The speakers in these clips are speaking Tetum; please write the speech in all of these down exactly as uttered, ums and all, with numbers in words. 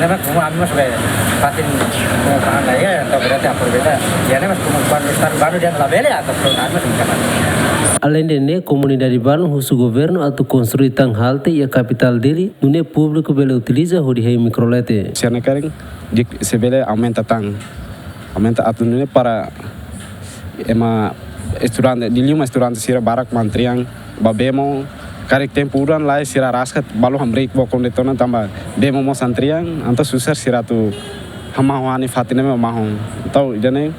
Ne'e mak komu ami mós be fatin komu paham la iha, entaun berarti aproveita. Iha ne'e mak komu kuandu estadu balu dehan labele, entaun ami mós buka. Aleinde ne'e, komunidade balun husu governu atu konstrui tan halte iha kapitál Dili, nune'e públiku bele utiliza hodi hein mikrolete. Sira-ne'e karik, di, se bele aumenta tan. Aumenta atu nune'e para ema estudante, liuliu ema estudante sira barak mak antrian ba bemo, karik tempu udan lai sira raskat balu hamriik bokon de'it ona tanba bemo mós antrian, entaun susar sira atu hamahon iha fatin ne'ebé mak mahon. Entaun ida-ne'e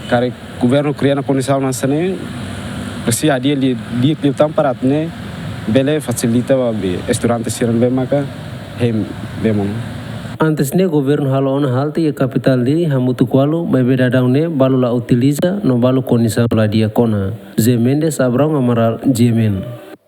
karik governu kria ona kondisaun hanesan ne'e, presiza hadi'a di'ak liután para atu nune'e bele fasilita ba be estudante sira ne'ebé maka hein bemo. Antes ne'e governu halo ona halte iha kapitál Dili hamutuk ualu, maibé daudaun ne'e balu la utiliza no balu kondisaun la di'ak ona. José Mendes, Abraão Amaral, G M N.